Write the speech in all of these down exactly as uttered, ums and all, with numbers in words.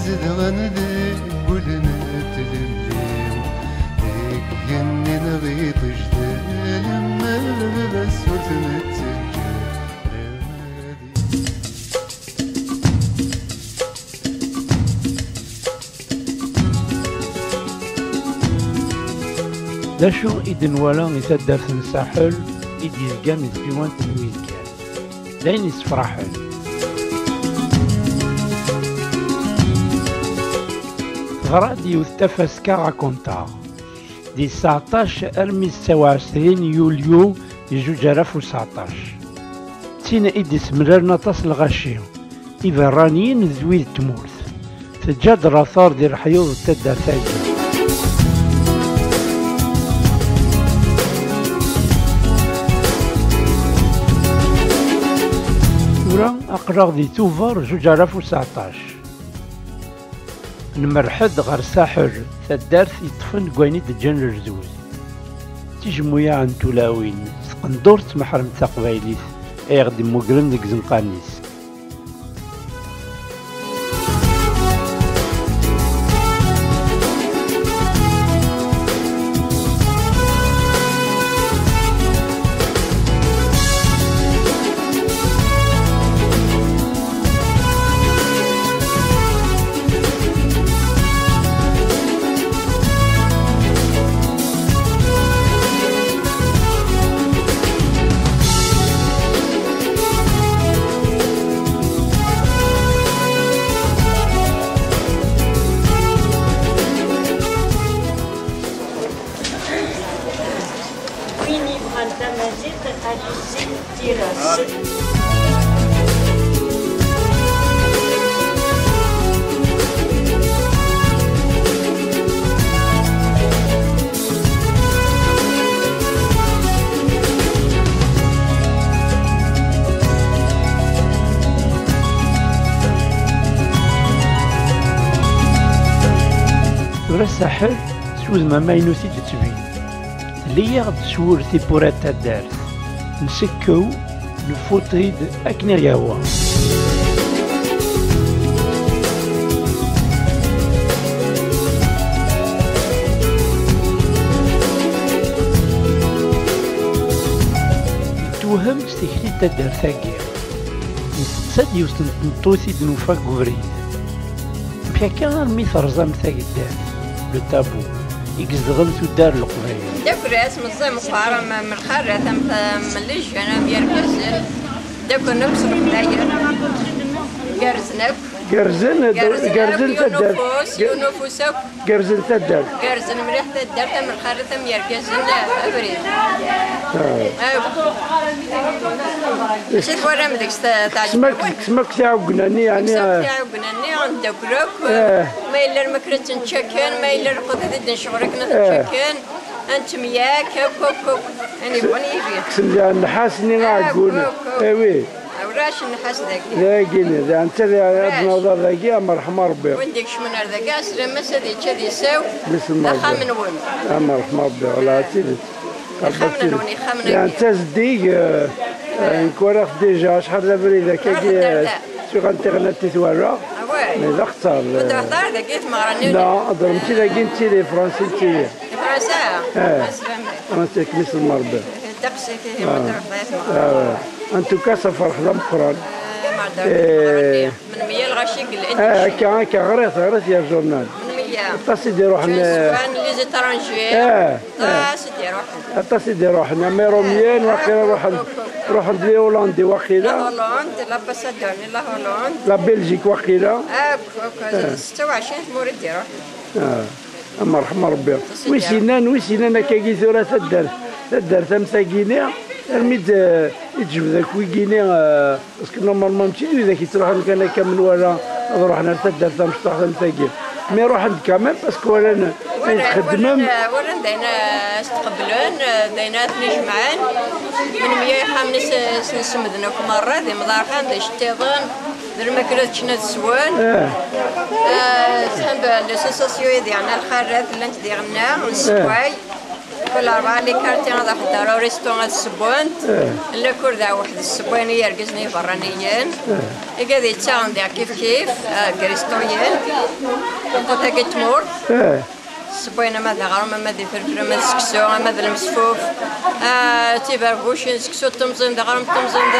Zedɣen deg wul n tlelli, deg igenni n ɣiṭ jdel, ma d baba-s ur ten-ttaǧǧa. D acu i d-nwala i taddart n Saḥel i d-yezgan di tsiwant n wid kan? D ayen yessefraḥen. Teḍra-d yiwet tafaska rakontaɣ di tseɛṭac armi d ttawa ɛecrin yulyu di zuǧ alaf u tseɛṭac. D tin i d-issemlalen aṭas n lɣaci, iberraniyen d wid n tmurt. Teǧǧa-d later di leḥyuḍ n taddart-agi. Tura aql-aɣ di Tubeṛ zuǧ alaf u tseɛṭac. Nmerreḥ-d ɣer Saḥel, taddart yeṭṭfen deg wayen i d-ǧǧan lejdud. Tijemmuyaɛ n tulawin, s tqendurt tmeḥremt taqbaylit ay aɣ-d-immugren deg izenqan-is. Win yebɣan tamaziɣt, ad yezzi tira. Tura Saḥel s wudem amaynut i d-tettbin. Tli-yaɣ-d s wur tiwwura n taddart. Nsekkew, nfuṭ-id akken i ɣ-yehwa. Netwehhem s tikli n taddart-agi. Nesteqsa-d yiwet n tmeṭṭut i d-nufa deg ubrid. Amek akka armi terẓam tageddart, le tabou, i izedɣen tuddar n Leqbayel? D agras, meẓẓi meqqar, am, am lxarat, am, am leǧǧan, am yergazen. D agren akk s leqbayel. Gerrzen akk. Gerrzen, gerrzen akk, gerrzen yiwen taddart. Ufus, yiwen ufus akk. Gerrzen taddart. Gerrzen mliḥ taddart, am lxalat, am yergazen, abrid. Ah. Akk. Acu twalam deg-s ta-, teɛǧeb-awen? Ksem akk tiɛugna-nni, yeɛni, ksem tiɛugna-nni, ad neddakel akk. Eh. Ma yella lmakla ad tt-nečča kan, ma yella lqut ad d-necɣel akken ad t-nečča kan, ad nettemyak, akk, akk, akk. Ayen yebɣun yili. Ksem diɣ nnḥas-nni aɛeggun. Akk, akk, akk. Eh oui. Ulac nnḥas dagi. Dagi, da, netta di, ad naḍer dagi, am ṛṛeḥma Ṛebbi. Win d-ikecmen ar dagi, ɛeslama-s ad yečč ad isew, d axxam-nwen. Am ṛṛeḥma Ṛebbi, wala d tidet. Ixxamen-nwen, ixxamen-agi. Netta zeddig, eh, eh, nekk walaɣ-t déjà, acḥal d abrid akkagi, eh, sur internet i t-walaɣ. Ah ouais. Mais d axeṣṣar, eh. Ur d-tehḍer dagi tmeɣra-nni? Non, hedṛemt-tt-id dagi, nettili, Fransa nettili. Di Fransa? Eh. Ɛeslama-k. Fransa, kem-is lmeṛbɛ. Ddeqs-ik, ihi, ma d-ṛebba tmeɣra. Ah ouais. En tout cas, s aferḥ d ameqqran. Eh, ma d-ṛebba tmeɣra-nni. Melmi yal ɣaci yella. Eh, akka, akka, ɣriɣ-t, ɣriɣ-t ɣer journal. Melmi ya? Aṭas i d-iruḥen, eh, les étrangers. Eh, eh. Aṭas i d-iruḥen. Aṭas i d-iruḥen, am Irumyen, waqila ruḥen, ruḥen-d les Hollandais, waqila. La Hollande, l'ambassadeur n la Hollande. La Belgique, waqila. Akk, akk, eh, setta u ɛecrin tmura i d-iruḥen. Ah. Am ṛṛeḥma Ṛebbi. Wi s-yennan, wi s-yennan akkagi tura taddart, taddart am tagini, armi d, i d-tejbed akk wigini, eh, parce que normalement mačči d widak yettruḥun kan akka menwala ad ruḥen ar taddart tamecṭuḥt am tagi. Mi ruḥen-d quand même, parce que walan ayen txeddmem. Walan, walan d ayen, eh, s-tqeblen, eh, d ayen ad ten-ijemɛen. Melmi ixxamen-is, eh, s-, semden akk merra, d imḍarḥen, d iceṭṭiḍen. D lmakla ad ččen ad swen. Eh. Eh, tḥemba les associations i d-yeɛna lxarat, llant diɣenna, nsewway. Kul rebɛa les quartiers ad ḥeddreɣ uristu ad ssewwent. Eh. Lakur d aweḥd ssewwayen i yergazen iberraniyen. Eh. Igad yettaɣen diɣ kif kif, eh, deg uristuyen. Lqut-agi n tmurt. Eh. Ssewwayen ama d aɣrum, ama d ifelfel, ama d seksu, ama d lemsefuf. Ah, tiberbucin, seksu n temẓin, d aɣrum n temẓin, d,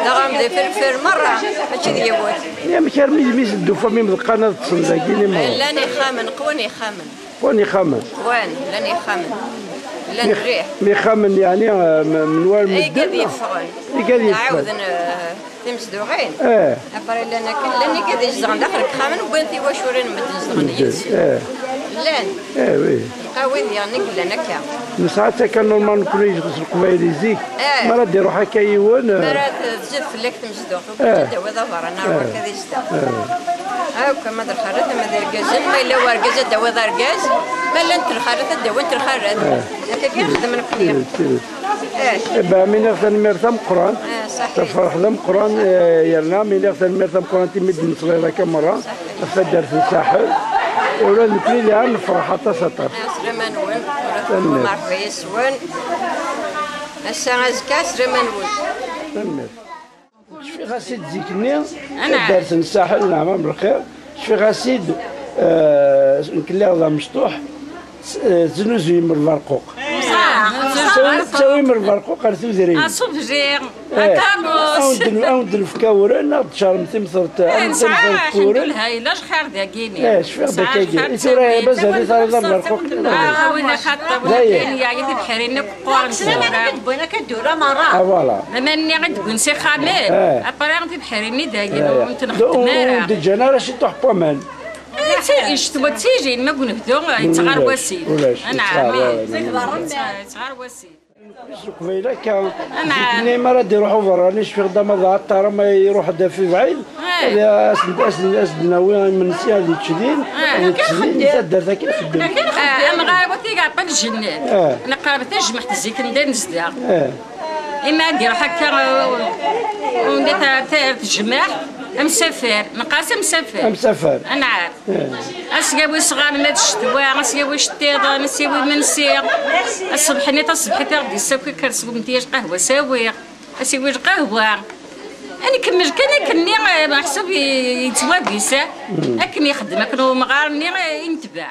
d aɣrum d ifelfel, merra, mačči d yiwet. Amek armi d mi s-d-tufam imeḍqan ad ṭṭsen dagi, ni ma? Llan ixxamen, qwan ixxamen. Qwan ixxamen. Qwan, llan ixxamen. Llan mix-, mliḥ. Mixxamen, yeɛni, eh, m-, menwal medden? Igad yeffɣen. Igad yeffɣen. Ɛawden, eh, timezduɣin. Eh. Après, llan akken, llan igad izedɣen daxel deg ixxamen, wwin tiwaculin n medden zedɣen yid-sen. Eh. Llan. Eh, oui. Lqawid, yeɛni, llan akka. Nesɛa-tt akka normal, nekkni s Leqbayel zik. Eh. Mi ara d-iruḥ akka yiwen, eh. Mi ara tezzi fell-ak tmezduɣt. Eh. Ad d-tawiḍ aberrani, eh, akka di zdat. Eh. Akk, ama d lxalat, ama d irgazen, ma yella urgaz ad d-tawiḍ argaz, ma llant lxalat ad d-awint lxalat. Eh. Akka kan xedmen nekkni. Tidet, tidet. Eh. Eh, ben, mi niɣ tanemmirt tameqqrant. Eh, ṣaḥit. Tafreḥ d ameqqran, eh, yerna mi niɣ tanemmirt tameqqrant imi d-nettɣiḍ akka merra. Ɣef taddart n Saḥel. Ula d nekkni daɣen nefreḥ aṭas, aṭas. Eh, slama-nwen. Tanemmirt. Merḥba yes-wen. Ass-a azekka, slama-nwen. Tanemmirt. Cfiɣ-as-id zik-nni, taddart n Saḥel, neɛma mlxir, cfiɣ-as-id, eh, nekk lliɣ d amecṭuḥ, s-, eh, teznuzuyem lberquq. Ṣṣeḥ, ṣṣeḥ. Ttawim, ttawim lberquq ar tudrin. Aṣubji, eh, akammus. Awen-d-, awen-d-nefk awren, ad d-tcarem timẓert, eh, awen-d-nefk awren. Lha, yella lxir dagini. Eh, cfiɣ-d akkagi. I tura mazal-it ara d lberquq. Ah, win ixaṭṭen, win yeɛya tibḥirin akk. Sslam ara k-d-wwin akka ddura merra. Ah, voilà. Laman-nni i d-wwin s ixxamen. Eh. Après, tibḥirin-nni dagi, eh, ur tent-nxeddem ara. Ur d-ǧǧan ara ciṭuḥ n waman. Eh, ccetwa d tijin, ma deg unebdu, yettɣar wasif. Ulac, yettɣar, yettɣar wasif. Leqbayel akka, zik-nni mi ara d-iruḥ uberrani, cfiɣ-d ama d aɛeṭṭar, ama iruḥ-d ɣef ibɛid, eh, ad as-, ad as-, ad as-d-nawi imensi, ad yečč din, eh, ad yečč din, taddart akken txeddem. Eh, amɣar-iw ad t-iɛeṭṭel lǧennet. Eh. Neqreb tajmaɛt zik n da nezdeɣ. Eh. Imi ad d-iruḥ akka, eh, anda ta-, ta-, tejmaɛt, amsafer, neqqar-as amsafer. Amsafer. Anɛam. Eh. Asgawi sɣar ma d ccetwa, asgawi iceṭṭiḍen, asgawi imensi. Aṣebḥ-nni taṣebḥit i ɣ-d-yessaki kker swemt-iyi lqahwa sawiɣ. Asiwi lqahwa. Ad nkemmel kan akken-nni, eh, meḥsub i-, yettwabisa. Mm. Akken ixeddem, akken umɣar-nni, eh, i netbeɛ.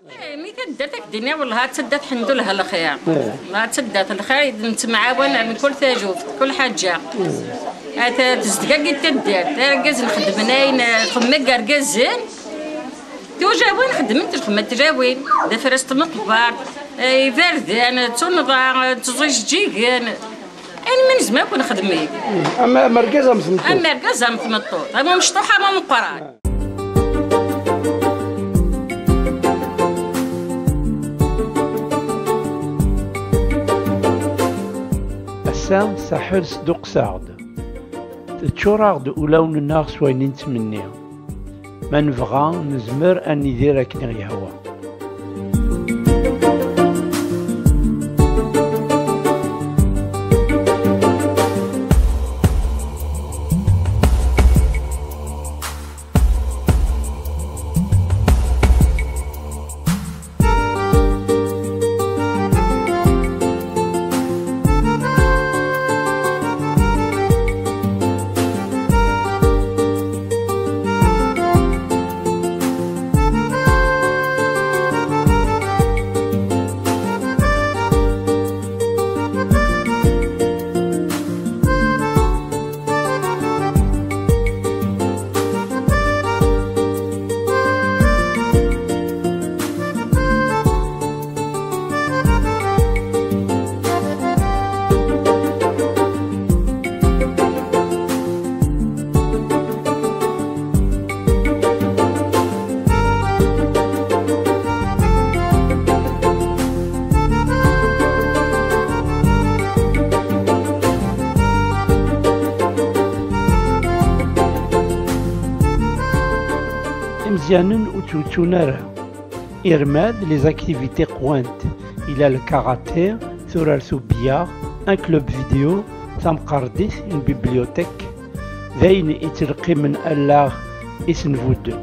Eh, mi taddart ad k-d-iniɣ, wellah ad tadda tḥendu lha lxir. Eh. Wellah ad tadda lxir, nettemɛawan mkul tajuft, kul ḥaǧa. Mm. Ata tezdeg-agi n taddart, argaz nxeddmen ayen, eh, xemma n yergazen. Tujawin xeddment lxemma n tlawin, d afras n tmeqbert, eh, iberdan, d tunḍa, eh, d tẓiǧǧigen. Ayen mi nezmer akk nexdem-it. Am, am argaz am tmeṭṭut. Am argaz am tmeṭṭut, am umecṭuḥ am umeqqran. Ass-a, Saḥel sduqseɣ-d. Teččur-aɣ-d ulawen-nneɣ s wayen i nettmenni. Ma nebɣa, nezmer ad nidir akken i ɣ-yehwa. Imeẓyanen ur ttwettun ara. Irmad, les activités qwant, ila le karaté, turart ubeyyaɣ, un club vidéo, tamqerdit, une bibliothèque, d ayen ittleqqimen allaɣ i sen-budden.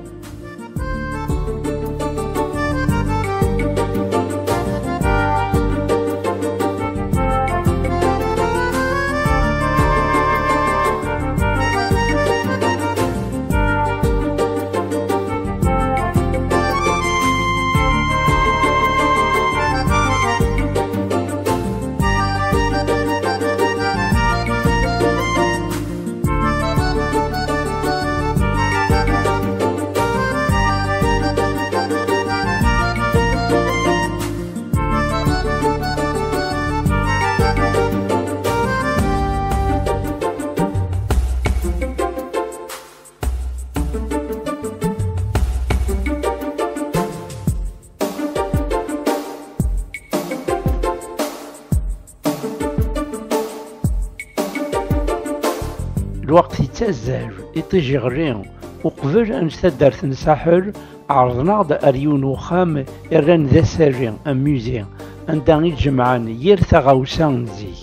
Lweqt yettazzal, iṭij iɣli. Uqbel ad nečč taddart n Saḥel, ɛerḍen-aɣ-d ar yiwen n uxxam i rran d asali, un musée, anda i d-jemɛen yir taɣawsa n zik.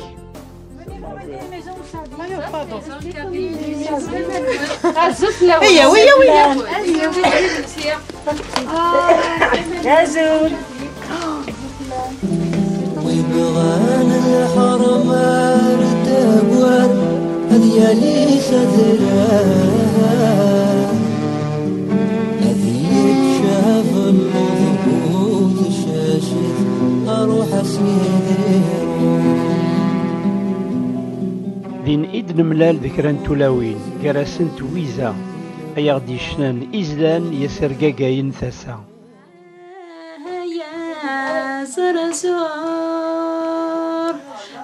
Aya, aya, aya. Azul. Wi bɣan lḥerma ar dagwar, ad yali s adrar, ad yekkcaf lmuḍ bu tcacit, aruḥ-as yid-i. Din i d-nemlal d kra n tulawin, gar-asent Wiza, ay aɣ-d-yecnan izlan i as-irgagayen tasa. Ay aẓerẓur,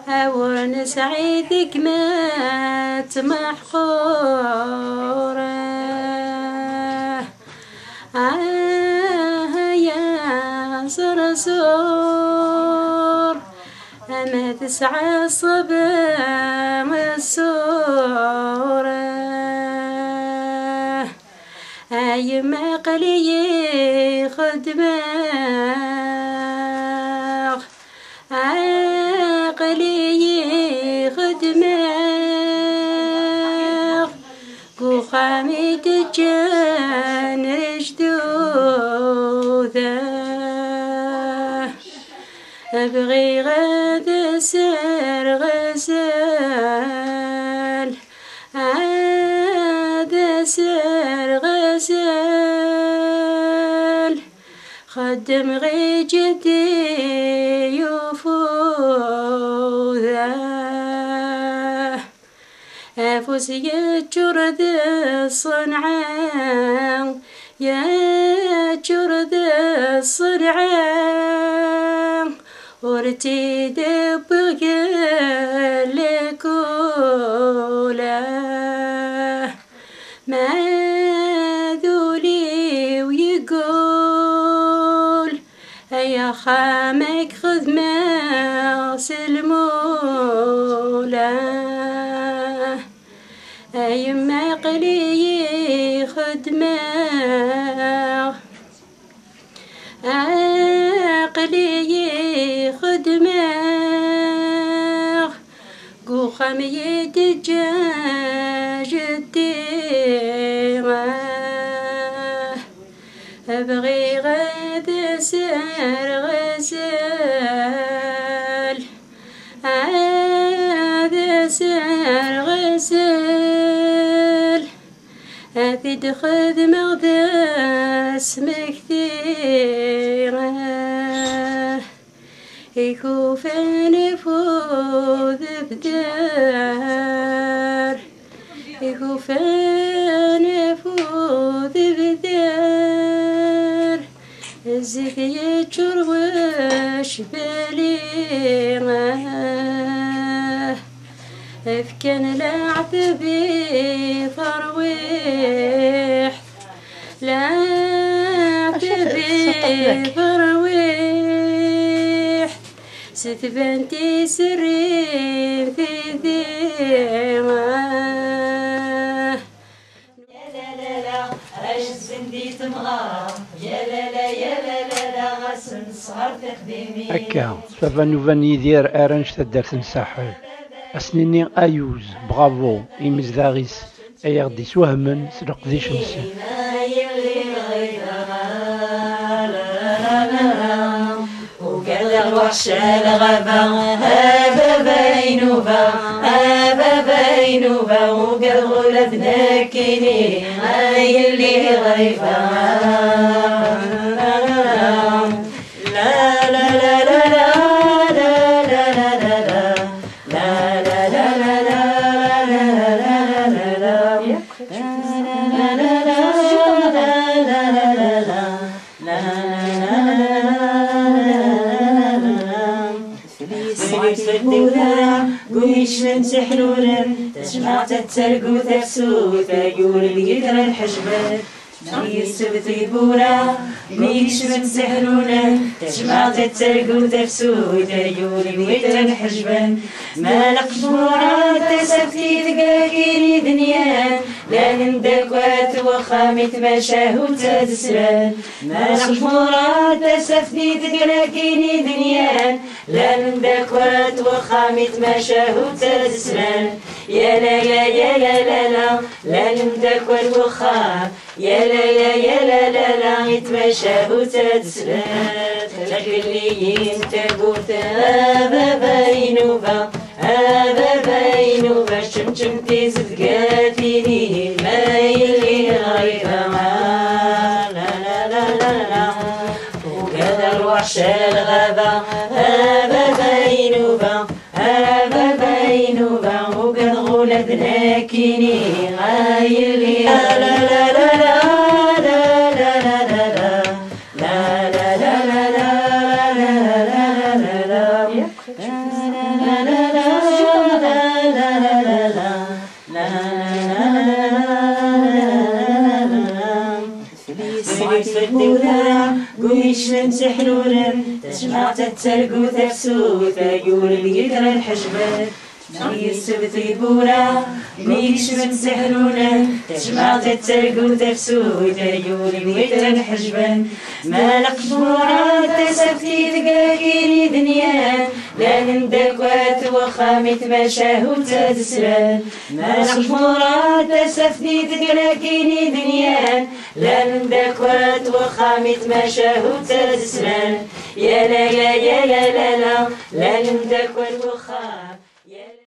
a ur nesɛi tigmat meḥqura. Ah, ay aẓerẓur, ama tesɛa ṣṣaba aṣṣura. A yemma aql-iyi xeddmeɣ, aql-iyi xeddmeɣ, g uxxam i d-ǧǧan lejdud-a. Bɣiɣ ad as-rreɣ azal, ad as-rreɣ azal, xeddmeɣ i jeddi ufud-a. Afus yeččur d ṣṣenɛa, yeččur d ṣṣenɛa, ur tt-id-wwiɣ g lekula. Ma d ul-iw yeggul, ay axxam ad k-xedmeɣ s lmula. A yemma aql-iyi xeddmeɣ, aql-iyi xeddmeɣ, g uxxam i d-ǧǧa jeddi. Bɣiɣ ad as-rreɣ azal, ad as-rreɣ azal, ad t-id-xedmeɣ d asmekti. Ikufan afud bdar, ikufan afud bdar, zzit yeččur wacbali. Fkan leɛtab i terwiḥt, leɛtab i terwiḥt, s tbant i serrin tidi. Yalala, ajezzem di temɣer, yalala, yalala, d aɣasen ṣṣɣer tiqdimin. Akka, s baba n Yidir ara nec taddart n Saḥel. Ad s-nini ayuz, bravo, i yimezdaɣ-is, ay aɣ-d-iswehmen s leqdic-nsen. Ugadeɣ lweḥc a lɣaba, a baba inuba, a baba inuba, ugadeɣ ula d nekkini, a yelli ɣriba. La, la, la, la, la. Gumicen tiḥlulen, tajmaɛt ad targu tafsut, ayyur deg itran ḥejben. Yessebt tiwwura mi kecmen s iḥlulen, tajmaɛt ad tergu tafsut, ay ul-iw i ten-ḥejben. Ma lqejmura tasaft i tgakin i denyan, llan-d akk at wexxam i tmacahut ad slan. Ma lqejmura tasaft i tgakin i denyan, llan-d akk at wexxam i tmacahut ad slan. Yalala, yalala, llan-d akk at wexxam. Yalala, yalala, i tmacahut ad slat. Tagelliyin tawwurt, a baba inuba, a baba inuba, ččemčem tizedgatin-ihin, ma yelli ɣriba. La, la, la, la, la. Ugad rrwaḥ calɣaba, a baba inuba, a baba inuba, ugadeɣ ula d nekkini, a yelli. La, la, la, la, la. Yesɛa tiwwura, gumiclen tiḥlulen, tajmaɛt ad tergu tafsut, ay ul-iw i ten-ḥejben. Yessebt tiwwura mi kecmen s iḥlulen, tajmaɛt ad tergu tafsut, ay ul-iw i ten-ḥejben. Ma lqejmura tasaft i tgakin i denyan, llan-d akk at wexxam i tmacahut ad slan. Ma lqejmura tasaft i tgakin i denyan, llan-d akk at wexxam i tmacahut ad slan. Yalala, yalala, llan-d akk at wexxam.